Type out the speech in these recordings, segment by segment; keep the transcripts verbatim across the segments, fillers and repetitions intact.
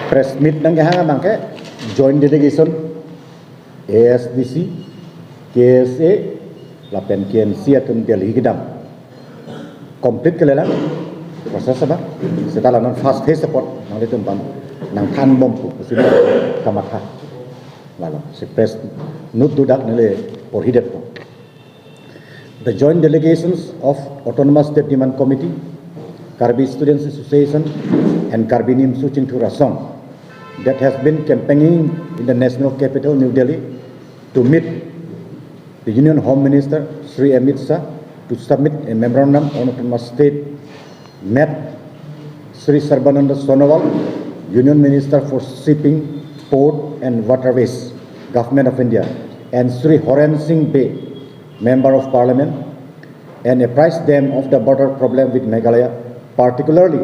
Press meet nangkehang abangke joint delegation A S D C, K S A, lapen K N C atum Delhi kedam. Complete kalilang process abang. Seta la non first phase apot nanglitum aphan nangthanbom pu pusi kamatha. Lalo si press note do dak neli porhidetpo. The joint delegations of Autonomous State Demand Committee, Karbi Students Association, and Karbi Nimso Chingthur Asong that has been campaigning in the national capital, New Delhi, to meet the Union Home Minister, Shri Amit Shah, to submit a memorandum on Autonomous State met Shri Sarbananda Sonowal, Union Minister for Shipping, Port and Waterways, Government of India, and Shri Horen Singh Bey, Member of Parliament, and apprised them of the border problem with Meghalaya, particularly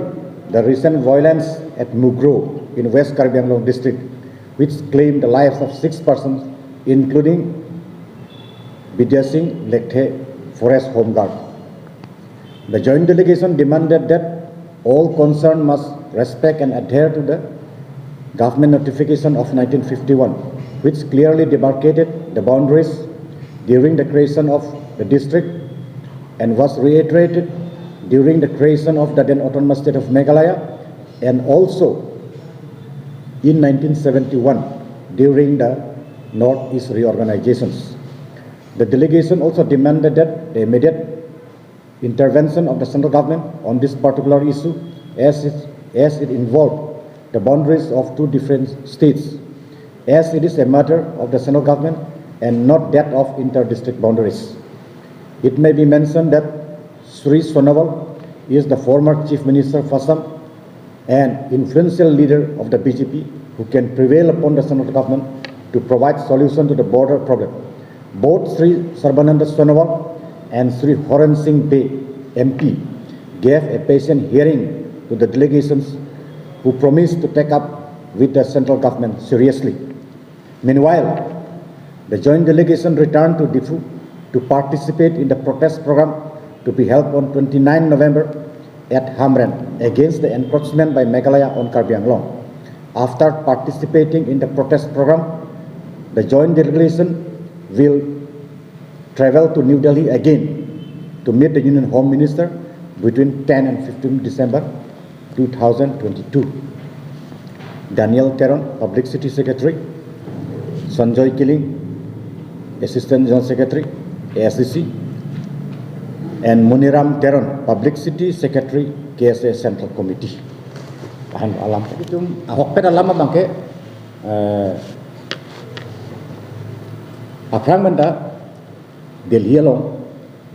the recent violence at Mukroh in West Karbi Anglong district, which claimed the lives of six persons, including Bidya Singh Lekthe, Forest Home Guard. The joint delegation demanded that all concerned must respect and adhere to the government notification of nineteen fifty-one, which clearly demarcated the boundaries during the creation of the district and was reiterated during the creation of the then Autonomous State of Meghalaya and also in nineteen seventy-one during the Northeast reorganizations. The delegation also demanded that the immediate intervention of the central government on this particular issue, as it, as it involved the boundaries of two different states, as it is a matter of the central government and not that of inter-district boundaries. It may be mentioned that Shri Sonowal is the former Chief Minister of Assam and influential leader of the B J P who can prevail upon the central government to provide solution to the border problem. Both Shri Sarbananda Sonowal and Shri Horen Singh Bey M P gave a patient hearing to the delegations who promised to take up with the central government seriously. Meanwhile, the joint delegation returned to Diphu to participate in the protest program to be held on twenty-nine November at Hamren against the encroachment by Meghalaya on Karbi Anglong. After participating in the protest program, the joint delegation will travel to New Delhi again to meet the Union Home Minister between ten and fifteen December two thousand twenty-two. Daniel Teron, Publicity Secretary, Sanjoy Killing, Assistant General Secretary, A S D C, and Muniram Teron, Publicity Secretary, K S A Central Committee. Tahan alam. Itum ahokpet alam abangke, eh, aphrang menta Delhi along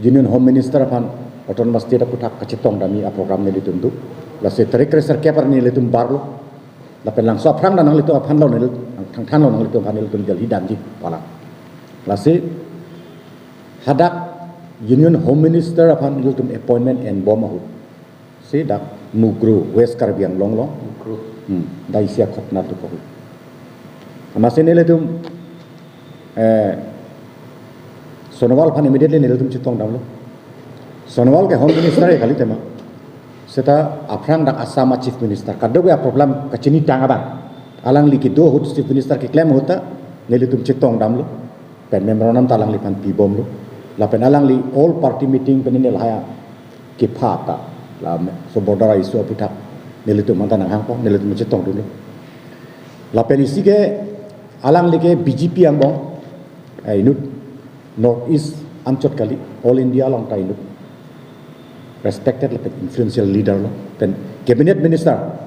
Union Home Minister aphan Autonomous State aputhak kachetongdamji aprogram nelitum do. Lasi tarik kre-sirkep arni nelitum barlo. Lapen labangso aphrang nanglitum aphanlo neli, thangthanlo nanglitum aphan nelitum Delhi damji pu alam. Lasi hadak Union Home Minister aphan nelitum appointment enbom ahut si dak Mukroh, West Karbi Anglong along. Mukroh. Hmm, dak isi aghotona dokok. Amatsi nelitum, eh, Sonowal aphan immediately nelitum chetongdamlo. Sonowal ke Home Minister kali tema. Seta aphrang dak Assam a Chief Minister. Kadokave aproblem kachinitang abang. Alangli kedo ahut Chief Minister keklem ahut ta nelitum chetongdamlo. Pen memorandum ta alangliphan pibomlo. Lapen alangli all party meeting pen neli lahai kepha ta, labangso border issue aputhak nelitum aphan ta nanghangpo, nelitum chetongdunlo. Lapen isi ke alangli ke B J P angbong, eh, inut North East anchot kali, All India along ta inut respected lapen influential leader lo, pen Cabinet Minister,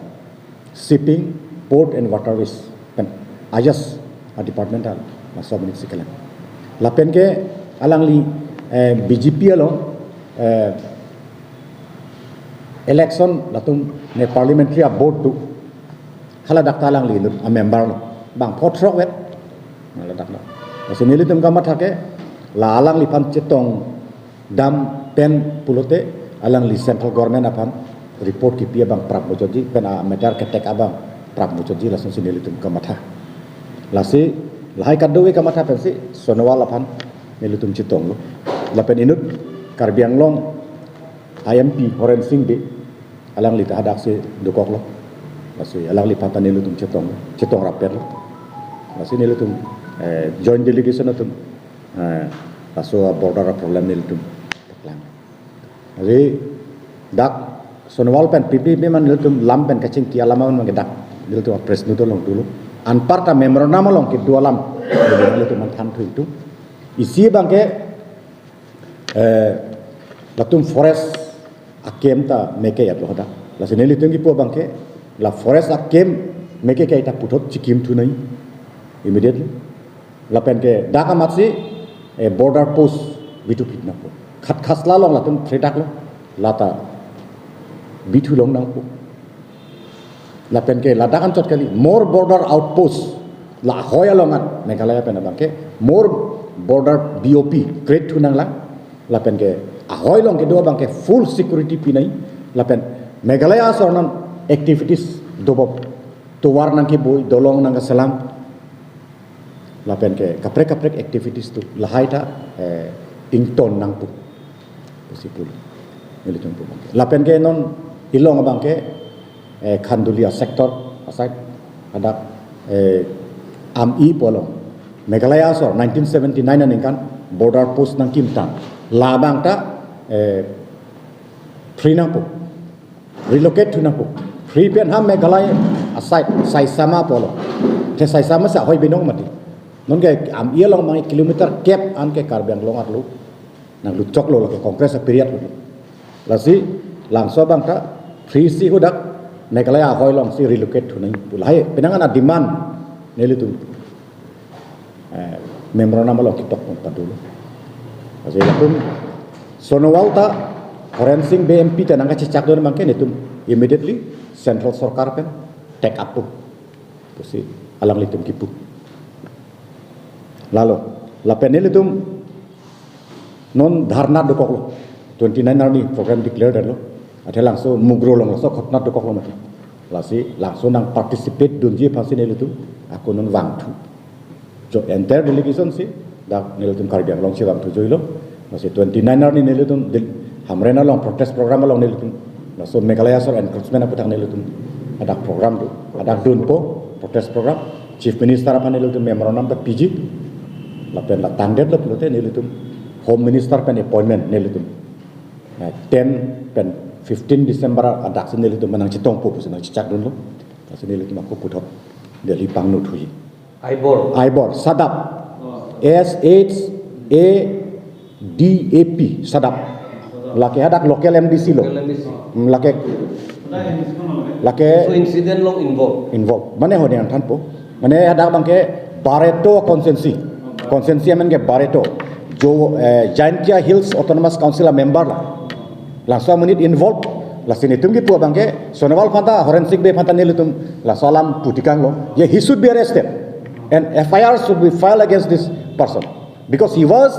Shipping, Port and Waterways, pen Ayush a department ta laso amonit si kelang. Lapen ke alangli, eh, B J P along, eh, election latum ne parliamentary a board do, haladak ta alangli inut a member lo, bang pho throk vet. Haladak lo. Lasi nelitum kamatha ke la alangliphan chetongdam pen pulote alangli central government aphan report kipi abang prap muchotji, pen a matter ketek abang prap muchotji, lasonsi nelitum kamatha. Lasi lahai kadokave kamatha pensi Sonowal aphan nelitum chetonglo. Lapen inut Karbi Anglong a M P Horen Singh Bey, alangli ta hadaksi dokoklo. Lasi alangliphan ta nelitum chetong, chetong rapet lo. Lasi nelitum, eh, joint delegation atum, eh, laso border problem nelitum paklang. Lasi dak Sonowal pen pipi piman nelitum lam pen kachingki alam aman ke dak nelitum press note along dolo. Anparta memorandum along kedo alam nelitum manthan thu itum. Isi abangke, eh, latum forest akem ta meke-et lo hadak. Lasi nelitum kipu abangke la forest akem meke-et ta puthot chikim thu nangji immediately. Lapen ke dak amatsi, eh, border post bithu phit nangpo. Khatkhasla along latum thredak lo, lata bithu long nangpo. Lapen ke ladak anchot kali, more border outpost, la ahoi along an Meghalaya pen abangke more border B O P create thu nanglang. Lapen ke ahoi along kedo abangke full security pi nangji. Lapen Meghalaya asor an activities dobom, tovar nangkeboi, dolong nangkeselam, lapen ke kaprek kaprek activities atum lahai ta, eh, ington nangpo pusi pulo. Nelitum pu abangke. Lapen ke non ilong abangke, eh, Khandulia sector aside hadak, eh, Am-i pu along Meghalaya asor nineteen seventy-nine aningkan border post nangkimtang. Labang ta, eh, free nangpo. Relocate thu nangpo. Free pen ha Meghalaya aside Saisama pu along. Te Saisama si ahoi binong mati. Nonke Am-i along abang kilometer kep anke Karbi Anglong arlo nanglut choklo, lake Congress a-period lo. Lasi labangso abang ta free si hadak Meghalaya ahoi alongsi relocate thu nangpo. Lahai penang an a-demand nelitum, eh, memorandum along ketok pon padolo. Lasi latum Sonowal ta Horen Sing Bey M P ta nangkachechakdun abangke nelitum immediately central sorkar pen take up po pusi alanglitum kipu. Lalo, lapen nelitum non dharna dokoklo. Twenty-nine arni program declare detlo. Athe labangso Mugro along laso ghotna dokoklo mati. Lasi labangso nang-participate dunji aphansi nelitum ako non vangthu. Jo entire delegation si dak nelitum Karbi Anglong si vangthu joilo. Lasi twenty-nine arni nelitum Dil-, Hamren along protest program along nelitum, laso Meghalaya asor encroachment aphuthak nelitum hadak program do, hadak dunpo protest program. Chief Minister aphan nelitum memorandum ta piji. Lapen la tangdetlo pulote nelitum Home Minister pen appointment nelitum, eh, ten pen fifteen December adaksi nelitum nangchetongpo pusi nangchechakdunlo. Lasi nelitum ako puthot Delhi pangno thuji. IBOR. IBOR, SADAP. Oh. S H A D A P, SADAP. Lake hadak local M D C lo. Local M D C. Hmm, lake, lake. So incident along involve. Involve. Mane hodi nangthanpo. Mane hadak abangke Baretoh constituency. Constituency amen ke Baretoh. Jo, eh, Jaintia Hills Autonomous Council a-member lo. Labangso amonit involve. Lasi nelitum kipu abangke Sonowal aphan ta, Horen Sing Bey aphan ta nelitum laso alam putikanglo. Ye, he should be arrested. And F I R should be filed against this person. Because he was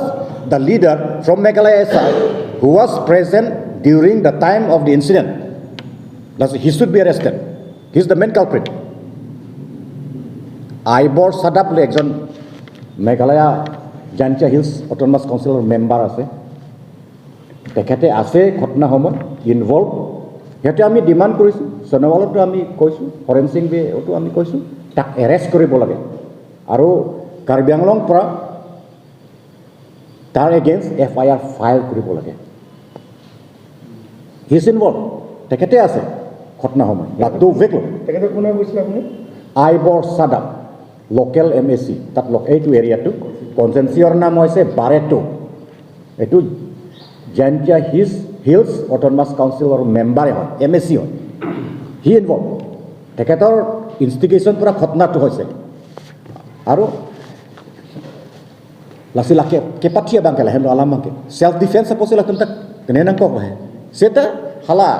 the leader from Meghalaya side who was present during the time of the incident. Lasi he should be arrested. He is the main culprit. IBOR, SADAP le ekjon Meghalaya Jaintia Hills Autonomous Council member ase. তেখেতে আছে ঘটনা সময়ত involve। ইয়াতে আমি demand কৰিছো, Sonowalতো আমি কৈছো, হৰেণ সিং বেতো আমি কৈছো, তাক arrest কৰিব লাগে। আৰু কাৰ্বি আংলং পৰা তাৰ against F I R file কৰিব লাগে। He is involve, তেখেতে আছে ঘটনা সময়ত। লাড্ডু উভেক লয়। তেখেতৰ কোনে কৈছিলে আপুনি? আইবৰ চাদাব, লোকেল এম এ চি, তাত লোক-, এইটো এৰিয়াটো, কনষ্টিটুৱেঞ্চিৰ নাম হৈছে বাৰেটো। এইটো জয়ন্তীয়া হিলছ, হিলছ অট'নমাছ কাউন্সিলৰ মেম্বাৰে হয়, এম এ চি হয়। He involve। তেখেতৰ ইনষ্টিগেশ্যন পৰা ঘটনাটো হৈছে। আৰু lasi lake kepathi abang ke lahenlo alam abang ke. Self defense apo si latum tak kene nangkok lahe. Seta hala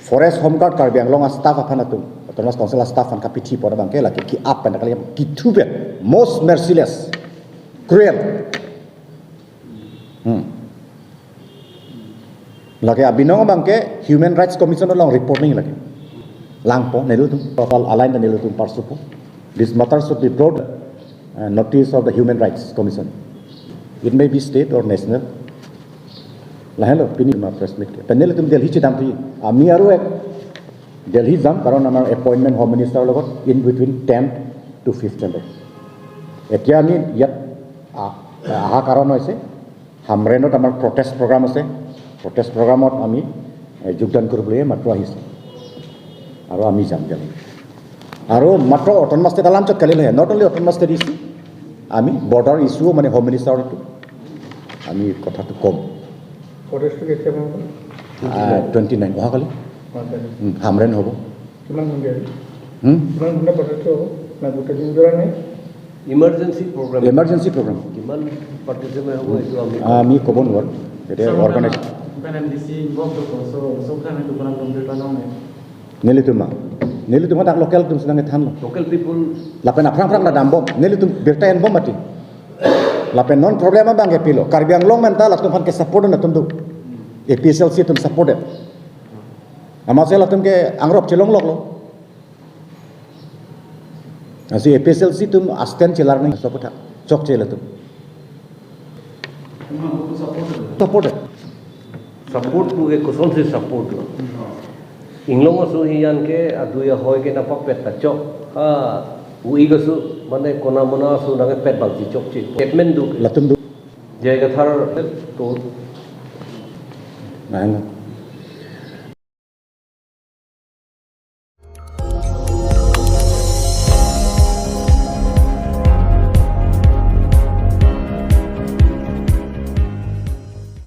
Forest Home Guard Karbi Anglong a-staff aphan atum, Autonomous Council a-staff aphan kapithi pon abang ke lake ki-ap pen kali kithu pen, most merciless, cruel. Hmm. Lake abinong abang ke Human Rights Commission along report nangji lake. Langpo, nelitum, total align nelitum parsupo. This matter should be brought, uh, notice of the Human Rights Commission. It may be state or national. Lahenlo, pini ma press meet ke. Pen nelitum Delhi chedamthu, ami aru ek Delhi যাম, কাৰণ আমাৰ appointment home মিনিষ্টাৰৰ লগত in between tenth to fifth September। এতিয়া আমি ইয়াত আ-, অহা কাৰণ হৈছে হামৰেণত আমাৰ প্ৰটেষ্ট প্ৰগ্ৰাম আছে। প্ৰটেষ্ট প্ৰগ্ৰামত আমি, এ, যোগদান কৰিবলৈ মাত্ৰ আহিছোঁ আৰু আমি যাম দিল্লী। আৰু মাত্ৰ অট'নমাছ ষ্টেট আলাম চত কালিলৈ, not only autonomous state issue, আমি বৰ্ডাৰ ইছ্যুও মানে হোম মিনিষ্টাৰতো আমি কথাটো ক'ম। প্ৰটেষ্টটো কেতিয়া হ'ব? আহ, টুৱেণ্টি নাইন, অহাকালি। অহাকালি। উম, হামৰেণ হ'ব। কিমান ঘণ্টা? হুম? কিমান ঘণ্টা প্ৰটেষ্ট হ'ব? না গোটেই দিনজোৰা নে? Emergency programme. Emergency programme. কিমান পাৰ্টিচিপেণ্ট হ'ব এইটো আমি আমি ক'ব নোৱাৰোঁ। এতিয়া ছাৰ, অৰ্গেনাইজ মানে এম ডি চি ইনভল্ভ হ'ব, চ' চ' কাৰণে দোকান বন্ধ কৰা নাই। Nelitum ma. Nelitum ma dak local atum si nangkethanlo. Local people. Lapen aphrang aphrang ladambom. Nelitum birta enbom mati. Lapen non problem abang ke pilo. Karbi Anglong menta latum aphan ke support atum do. A P H L C atum support. Amatsi latum ke angrop chelongloklo. Lasi A P H L C atum a-stand chelar nangji, support ha. Chokche latum. Support. Support pu ke kosonsi support lo. Inglong aso hiyan ke adui ahoi ke nangpapet ta chok. Ha, u-ik aso mane kona mona aso nangpet bangsi chokche. Statement do. Latum do. J I Kathar to. Nang.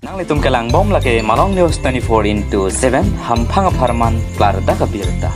Nanglitum kelangbom lake Malong News twenty-four into seven, hamphang apharman klardak abirta.